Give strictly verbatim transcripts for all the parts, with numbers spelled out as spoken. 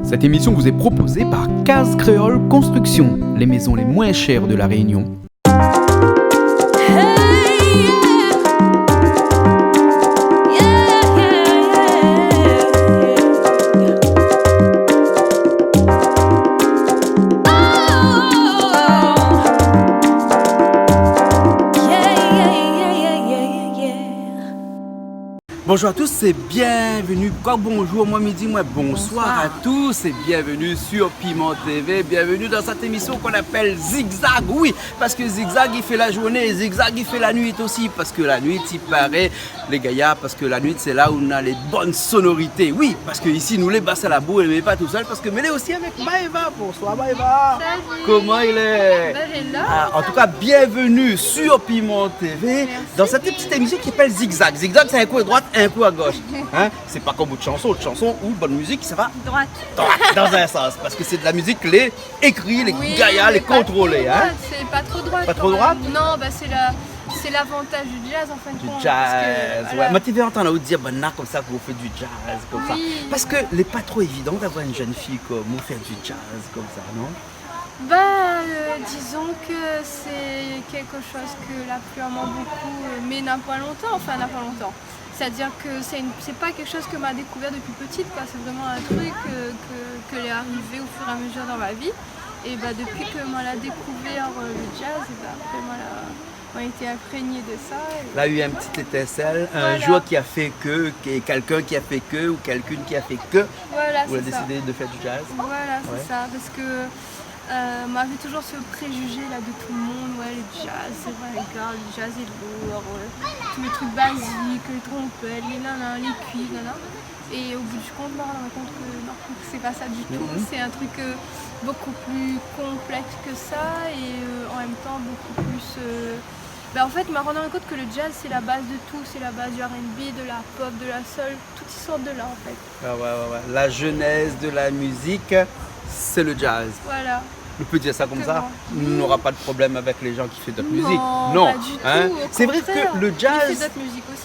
Cette émission vous est proposée par Case Créole Construction, les maisons les moins chères de La Réunion. Bonjour à tous et bienvenue. Koi bonjour, moin mi di, moin bonsoir à tous et bienvenue sur Piment T V. Bienvenue dans cette émission qu'on appelle Zigzag. Oui, parce que zigzag, il fait la journée, zigzag, il fait la nuit aussi. Parce que la nuit, il paraît, les gayards, parce que la nuit, c'est là où on a les bonnes sonorités. Oui, parce que ici, nou lé bas la boue, mé pa tousèl, parce que mi lé osi avèk Maëva. Bonsoir Maëva. Salut. Koman i lé ? Bin, lé la. Ah, en tout cas, bienvenue sur Piment T V, merci, dans cette petite émission qui s'appelle Zigzag. Zigzag, c'est un coup à droite, un coup à gauche. Hein ? C'est pas comme votre chanson. Votre chanson ou bonne musique, ça va droit. Droit, dans un sens, parce que c'est de la musique, les écrits, les gayards, les contrôlés, hein. Oui, mais pas trop droit, c'est pas trop droit quand même. Pas trop droit ? Non, bah, c'est la, c'est l'avantage du jazz, en fin de compte, parce que, voilà. Du jazz, ouais. Moin té vé antann aou dir, banna konmsa, ke ou fé du jazz, konmsa. Oui. Parce que lé pa tro évident d'avoir une jeune fille comme ou fé du jazz konmsa, non ? Ben, euh, disons que c'est quelque chose que la pluie en manque beaucoup, euh, mais n'a pas longtemps, enfin, n'a pas longtemps. C'est-à-dire que c'est une, c'est pas quelque chose que m'a découvert depuis petite, quoi. C'est vraiment un truc, euh, que, que l'est arrivé au fur et à mesure dans ma vie. Et ben, depuis que moin la découvert, euh, le jazz, et ben, après, moin la, moin la été imprégnée de ça, et... Là, il y a eu une petite étincelle, un jour qui a fait que, que quelqu'un qui a fait que, ou quelqu'une qui a fait que, vous avez décidé de faire du jazz. Voilà, c'est ça. Ouais. Voilà, c'est ça, parce que Euh, moin lavé toujours ce préjugé-là de tout le monde, ouais, le jazz, c'est ringard, le jazz est lourd, euh, tous les trucs basiques, les trompettes, les nanans, les cuivres, nanana. Et au bout du compte, moin la rann amoin kont que non, que c'est pas ça du tout. Mhm. C'est un truc, euh, beaucoup plus complexe que ça et, euh, en même temps beaucoup plus, euh, bah, en fait, moin la rann amoin kont que le jazz, c'est la base de tout, c'est la base du R and B, de la pop, de la soul, tout i sort de là, en fait. Ah ouais, ouais, ouais. La genèse de la musique, c'est le jazz. Voilà. On peut dire ça comme ça. Exactement. Nou nora pa de problèm avèk lé jan ki fé dot mizik. Non, pa du tou, o kontrèr. Sé vré ke le jazz,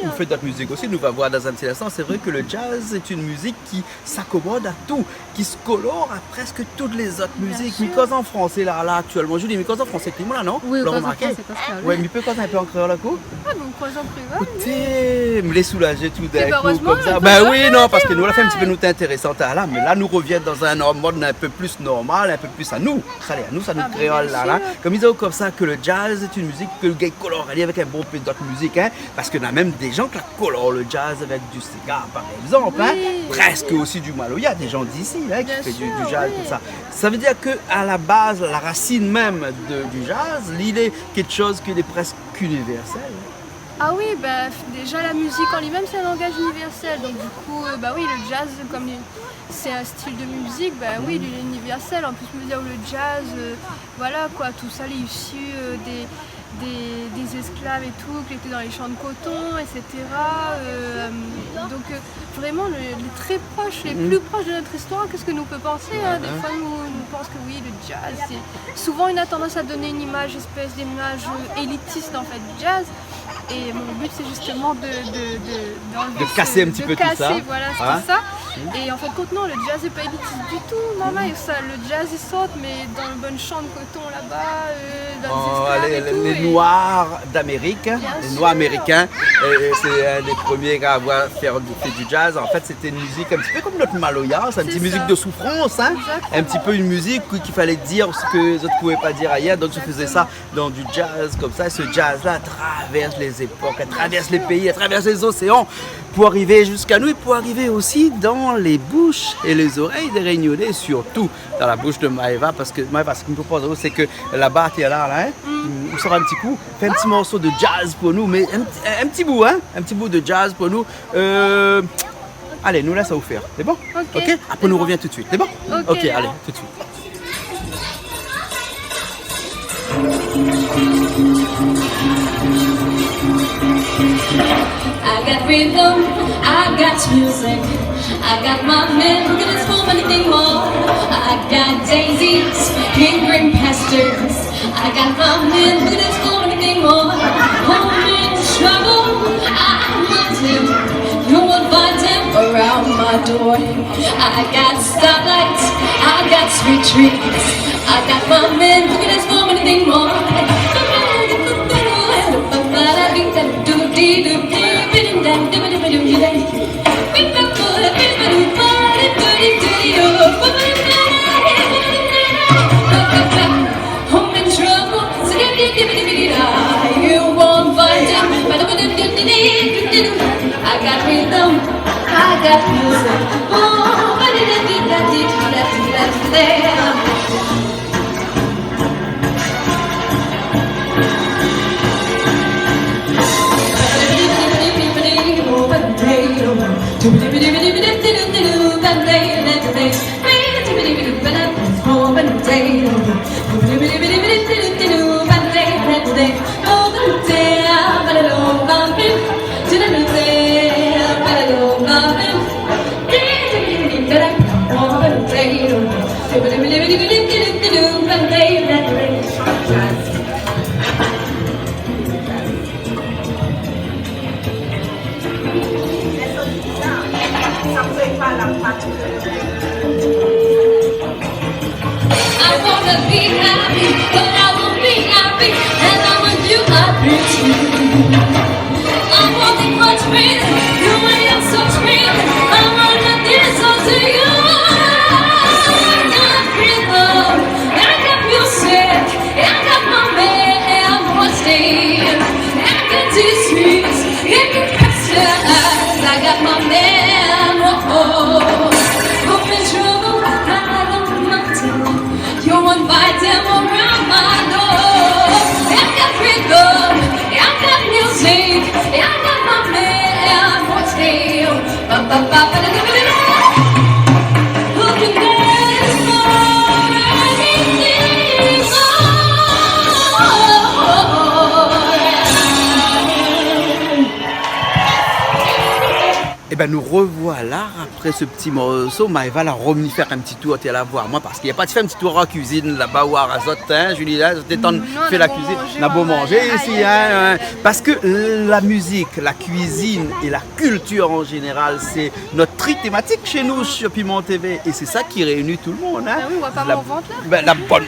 nou fé dot mizik osi, nou va voir dans un petit instant, c'est vrai que le jazz est une musique qui s'accommode à tout, qui se colore à presque toutes les autres musiques. Bien sûr. Mi koz an fransé la, la, aktièlman. Julie, mi koz an fransé èk li la, non ? Oui, ou koz an fransé, Pascal, oui. Ouais, mi pé koz in pé an kréol èk ou ? Ah, mé ou koz an kréol, oui. Oté, mi lé soulajé toudinkou konmsa. Mé erèzman, nou koz an kréol. Ben oui, non, parske nou la fé in ti pé nout intérésant la, mé la nou revien dans un mod un peu plus normal, un peu plus à nous. Sa lé anou, sa, nout kréol la, la. Ah, ben, bien sûr. Konm i di konmsa ke le jazz est une musique ke le gars i kolor ali avèk in bonpé dot mizik, hein, parske na mèm dé jan ki la kolor le jazz avèk du séga, par exemple, hein, presque aussi du maloya, des gens d'ici, hein, qui fait du, du jazz, tout ça. Bien sûr, oui. Ça veut dire que à la base, la racine même de, du jazz, li lé kékshoz ki lé presque universel. Ah oui, bah, déjà la musique en lui-même, c'est un langage universel. Donc du coup, euh, bah oui, le jazz, comme il, c'est un style de musique, bah oui, il est universel. En plus, mi vé dir, le jazz, euh, voilà quoi, tout ça, il est issu, euh, des, des, des esclaves et tout, qui étaient dans les champs de coton, et cetera. Euh, donc, euh, vraiment, le, les très proches, les plus proches de notre histoire que ce que nous peut penser, hein. Des fois, nous, nous pense que oui, le jazz, c'est, souvent, on a tendance à donner une image, espèce d'image, euh, élitiste, en fait, du jazz. Et mon but, c'est justement de, de, de, d'enlever ce, de casser un petit peu tout ça. De casser, voilà, c'est ça. Et en fin de compte, non, le jazz, c'est pas élitiste du tout. Non, non, ça, le jazz, il saute, mais dans le bon champ de coton là-bas, euh, dans les esclaves et tout, les Noirs d'Amérique, les Noirs américains, et, et c'est un des premiers à avoir fait, fait du jazz. En fait, c'était une musique un petit peu comme notre maloya, c'est une petite musique de souffrance, hein. C'est ça. Exactement. Un petit peu une musique où qu'il fallait dire ce que les autres pouvaient pas dire ailleurs, donc ils faisaient ça dans du jazz konmsa. Ce jazz-là traverse les époques, traverse les pays, traverse les océans, pour arriver jusqu'à nous et pour arriver aussi dans les bouches et les oreilles des Réunionnais, surtout dans la bouche de Maëva, parce que Maëva, ce que mi propoz, c'est que laba, t'es là, là, hein, ou sort un petit coup, fais un petit morceau de jazz pour nous, mais un, un petit bout, hein, un petit bout de jazz pour nous. Euh, allez, nou lès sa ou fé. C'est bon ? Ok. Après, nou revien tout de suite. C'est bon ? Ok, allez, tout de suite. I got rhythm, I got music. I got my men, looking for anything more. I got daisies in green pastures. I got my men, looking for anything more. Home in trouble, I want him. You won't find him around my I got starlight, I got sweet dreams, I got my man who can ask for anything more. Home in trouble, you won't find him. I got rhythm, I got music. Oh, I wanna be happy, but I won't be happy, and I want you happy too. I want it much better, the way I'm so sweet. I wanna dance all to you. I got rhythm, I got music, I got my man, what's name? I got this sweet, I got pastures, I got my man, oh, oh. Home in trouble, I don't mind. You invite them around my door. I got rhythm, I got music, I got my man, what's name? Ba, ba, ba, ba, da, da, da, da, da. Who can dance for anything? Oh, oh, oh, oh, yeah. Eh ben, nous revoilà après ce petit morceau. Maëva la revni fé in ti tour, té la voir moin, parske la parti fé in ti tour an kuizine laba, oir azot, hein, Julie, la, zot té antann fé la kuizine. Non, nou la bien manzé, nou la bien manzé isi, hein, hein. Aïe, aïe, aïe, aïe. Parce que la musique, la cuisine et la culture en général, c'est notre tri thématique chez nous sur Piment T V. Et c'est ça qui réunit tout le monde, hein. Ah oui, ou va pa mon vant, la. La bonne,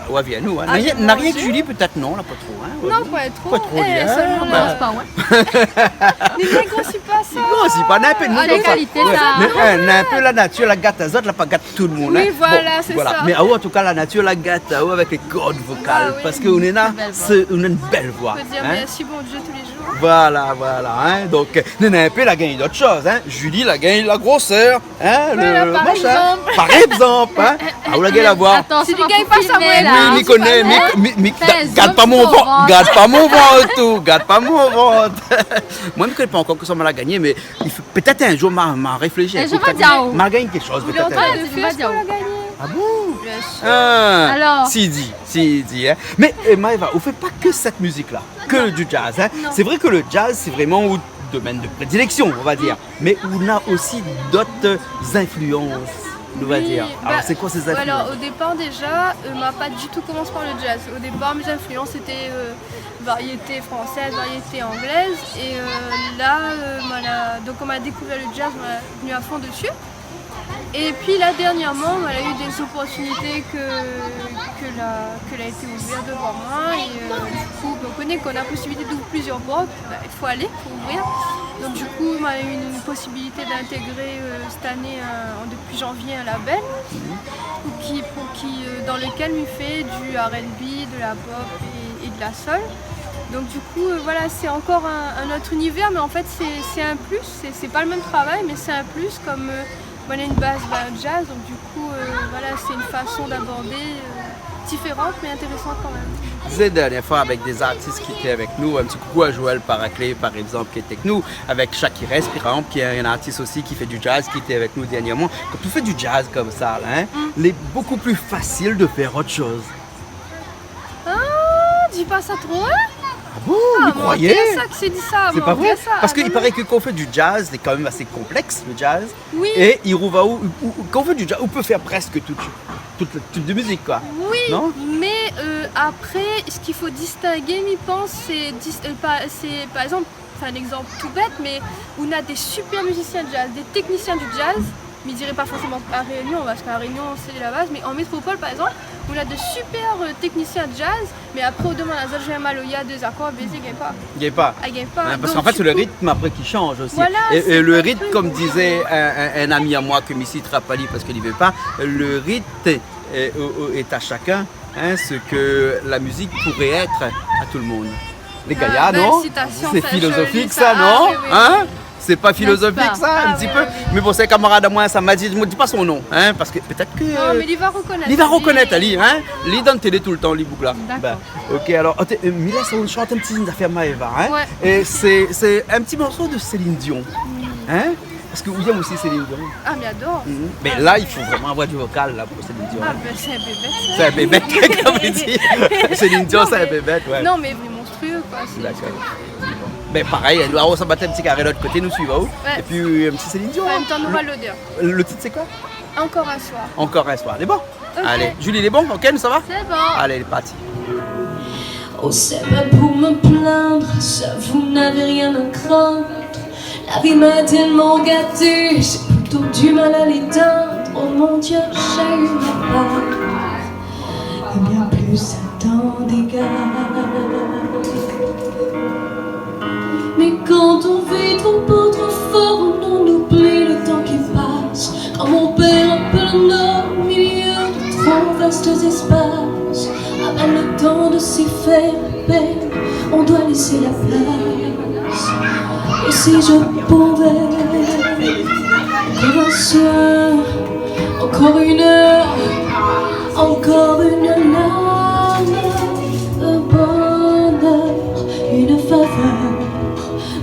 ouais, vien nou, hein. Ah, na rien, na rien ke Julie, pétèt, non, la pa tro, hein. Non, pa tro. Pa tro, hein. Sèlman, non, sé pa, ouais. Ni bien grosi pa sa. Non, sé pa, na in pé, nou, la kalité, sa. Mé, hein, na in pé la natir la gat azot, la pa gat tout le monde, hein. Oui, voilà, sé sa. Bon, voilà. Mé, ah, an tou ka, la natir la gat aou avèk lé kord vokal, parske ou néna, sé, ou néna in bèl voi, hein. Belle voix. Faut dire merci, bon Dieu, tous les jours. Voilà, voilà, hein. Donk, euh, néna in pé, la gingn dot shoz, hein. Julie la gingn la grosèr, hein, le machin. Voilà, par exemple. Par exemple, hein. Ah, ou la gingn la voir. Attention, si ou gingn pa sa, filmé, la, hein. Oui, mi koné, mi, mi, mi, gard pa mon vant, gard pa mon vant, tout, gard pa mon vant. Moin, mi koné pa ankor kosa ma la gingné, mé i fo, pétèt in zour, ma, ma réfléshi. In zour, ma gingn kékshoz, pétèt in zour. Ou lé antrinn fé, ou la gingné. Ah bon ? Bien sûr. Ah. Alors ? Si di, si di, hein. Mé, euh, Maëva, ou fé pa ke sèt mizik-la, ke du jazz, hein. Non. C'est vrai que le jazz, c'est vraiment out domèn de prédilection, on va dire. Mé ou néna osi dot, euh, influans, on va dire. Oui, alors, bah, c'est quoi ces influences ? Alors, au départ, déjà, euh, ma pa du tout komansé par le jazz. Au départ, mes influences, c'était, euh, variété française, variété anglaise. Et, euh, là, euh, voilà, donc, kan ma la dékouvèr le jazz, ma la vni à fond dessus. Et puis là, dernièrement, voilà, il y a eu des opportunités que, que la, que la été ouvert devant moi. Et, euh, du coup, ben, on connaît qu'on a possibilité d'ouvrir plusieurs portes, ben, il faut aller, faut ouvrir. Donc du coup, on a eu une, une possibilité d'intégrer, euh, cette année, euh, en, depuis janvier, un label, pour qui, pour qui, euh, dans lequel on fait du R and B, de la pop et, et de la soul. Donc du coup, euh, voilà, c'est encore un, un autre univers, mais en fait, c'est, c'est un plus. C'est, c'est pas le même travail, mais c'est un plus, comme, euh, moin néna in baz, ben, jazz, donc du coup, euh, voilà, c'est une façon d'aborder, euh, différente, mais intéressante quand même. Dizé dernièr foi avèk dé zartis ki té avèk nou, in ti koukou à Joël Paraclet, par exemple, ki lété avèk nou, avèk Shakira Espirant, ki lé in artis osi ki fé du jazz, ki lété avèk nou dernièrman. Kan ou fé du jazz konmsa, la, hein, lé bokou pli fasil de fèr ot shoz. Ah, di pa sa tro, hein ? Ah bon, mi kroiyé. Sé pa vré sa. Parske i paré ke kan ou fé du jazz, sé kan mèm asé konplèks, le jazz. Oui. É i rouv aou, ou, ou, kan ou fé du jazz, ou pé fèr prèsk tout, tout le tip de mizik, koi. Oui, non ? Mais, euh, après, ce qu'il faut distinguer, mi pans, c'est dis-, euh, pa-, c'est, par exemple, C'est un exemple tout bête, mais on a des super musiciens de jazz, des techniciens du jazz, mais je dirais pas forcément à Réunion, parce qu'à Réunion, c'est la base, mais en métropole, par exemple, on a de super, euh, techniciens de jazz, mais après, on demande à Zolgin Maloya deux accords, mais ils gagnent pas. Gingn pa. Ah, gingn pa. Hein, parce qu'en fait, c'est le rythme après qui change aussi. Voilà, et, et le rythme, comme disait un, un, un ami à moi, que mi sitera pa li parce qu'il veut pas, le rythme est, est, est à chacun, hein, ce que la musique pourrait être à tout le monde. Les gars, non ? Ah, belle citation, ça, c'est philosophique, ça, non ? Ah, oui, oui. Hein ? C'est pas philosophique, ça, un petit peu ? Ah, oui, oui. Mais bon, sé kamarad amoin, sa ma di, mi di pa son nom, hein, parce que peut-être que... Non, mais il va reconnaître. Li va rekonèt, li, hein. Li lé dan télé tout le tan, li boug la. D'accord. Ben, OK, alors, oh, té, euh, mi lès aou shant in ti zafèr Maëva, hein. Ouais. Et c'est, c'est un petit morceau de Céline Dion, hein. Parce que ou yèm osi Céline Dion. Ah, mais j'adore. Mhm. Mais là, il faut vraiment avoir du vocal, là, pour Céline Dion. Ah, ben, c'est un bébé, ça. C'est un bébé, comme on dit. Céline Dion, c'est un bébé, ouais. Non, mais monstrueux, quoi. D'accord. Ben, pareil, nou va sa bat in ti karé lot koté, nou suiv aou. Ouais. Et puis, euh, un petit Céline Dion, hein. En même temps, nou va l'odeur. Le titre, c'est quoi ? Encore un soir. Encore un soir. Lé bon ? OK. Allez, Julie, lé bon ? OK, nou sava ? C'est bon. Allez, lé parti. Oh, c'est pas pour me plaindre, ça, vous n'avez rien à craindre. La vie m'a tellement gâté, j'ai plutôt du mal à l'éteindre. Oh mon Dieu, j'ai eu ma part. Et bien plus, ça t'en dégage. Mais quand on vit trop beau, trop fort, on en oublie le temps qui passe. Comme on perd un peu le nord au milieu de trop vastes espaces. À peine le temps de s'y faire, on doit laisser la place. Et si je pouvais encore un soir, encore une heure, encore une larme, un bonheur, une faveur,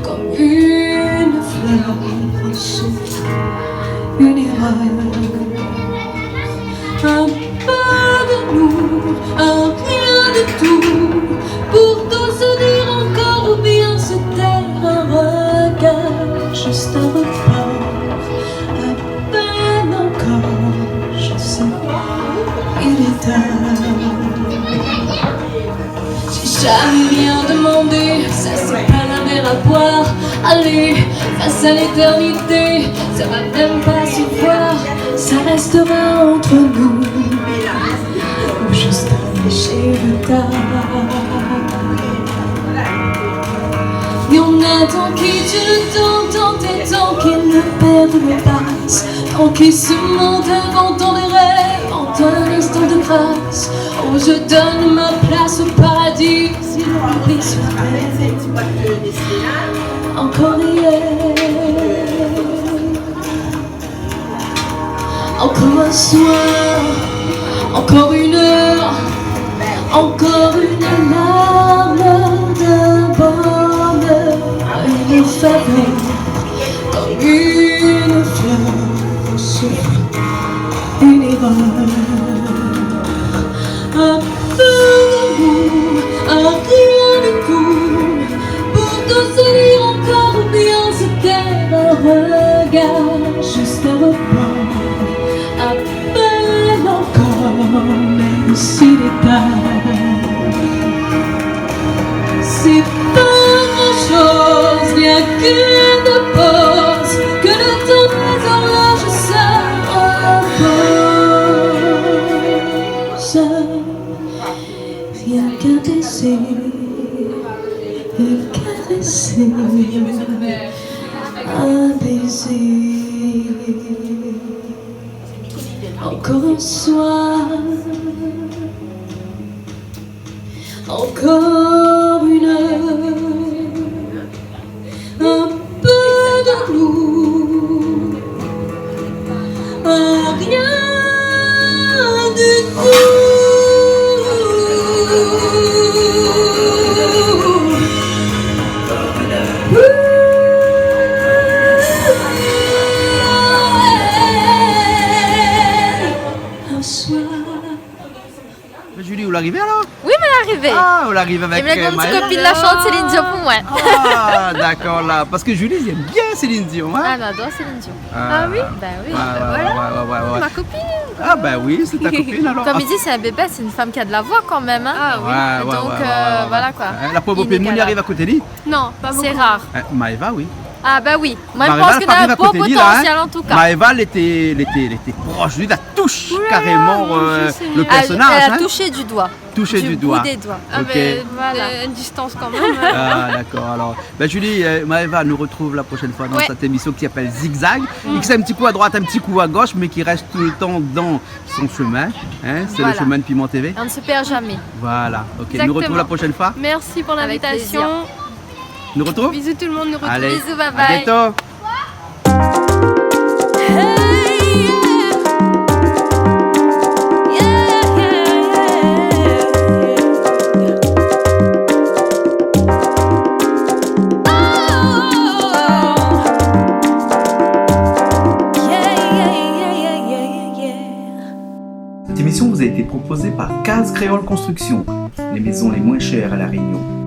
comme une fleur, un souffle, une erreur. Un peu d'amour, un rien du tout, pour tout se dire encore ou bien se taire, un regard, juste un report, à peine encore, je sais, il est tard. J'ai jamais rien demandé, ça c'est pas la mer à boire. Allez, face à l'éternité, ça va même pas se voir. Ça restera entre nous, ou juste un léger retard. Et on attend qu'il tue le temps, tant et tant qu'il ne perdure pas. Tant qu'il se monte un vent dans les rêves, en un instant de grâce. Oh, je donne ma place au paradis, si l'on oublie sur terre. Encore hier, encore un soir, encore une heure, encore une larme d'un bonheur, une faveur, comme une fleur au souffle, une erreur. Un peu d'amour, un rien du tout, pour tout se dire encore ou bien se taire, un regard, juste un report. À peine encore, même s'il est tard. C'est pas grand-chose, rien qu'une pause, que le temps des horloges se repose. Rien qu'un baiser, un caresser, un baiser. Encore un soir, encore une heure, un peu d'amour, un rien du tout. Un soir. Mé Julie, ou la arivé alor ? Oui, mi la arivé. Ah, ou la arivé avèk, euh, Maëva. É mi la gingn in ti kopine la shant Céline Dion pou moin. Ah, dakor la. Parske Julie, li èm bien Céline Dion, hein ? Ah, mi ador Céline Dion. Ah oui ? Ben oui, ben voilà. Ouais, ouais, ouais. Ma kopine. Ah ben oui, c'est ta copine alors. Comme il dit, c'est un bébé, c'est une femme qui a de la voix quand même, hein. Ah oui. Ouais, ouais, donc, ouais, euh, ouais, ouais, voilà, quoi. Hein, la pauvre Inégalable. Pépé, moun i ariv a koté li. Non, pas beaucoup. C'est rare. Hein, Maëva, oui. Ah ben oui. Moi, je pense qu'elle a un beau potentiel, en tout cas. Maëva, elle était, elle était, elle était proche, lui, la touche carrément, euh, le personnage, hein. Ah, elle a touché du doigt. Touché du doigt. Du bout des doigts. Ah ben, voilà. Ok. Euh, une distance quand même. Ah, d'accord, alors. Ben, Julie, euh, Maëva nous retrouve la prochaine fois dans cette émission qui s'appelle Zigzag. Ouais. Mm. Et qui fait un petit coup à droite, un petit coup à gauche, mais qui reste tout le temps dans son chemin, hein, c'est le chemin de Piment T V. Voilà. On ne se perd jamais. Voilà, ok. Exactement. Nous retrouve la prochaine fois. Merci pour l'invitation. Avec plaisir. Nous retrouve ? Bisous tout le monde, nous retrouve. Allez, bisous, bye bye. À bientôt. Cette émission vous a été proposée par Case Créole Construction, les maisons les moins chères à La Réunion.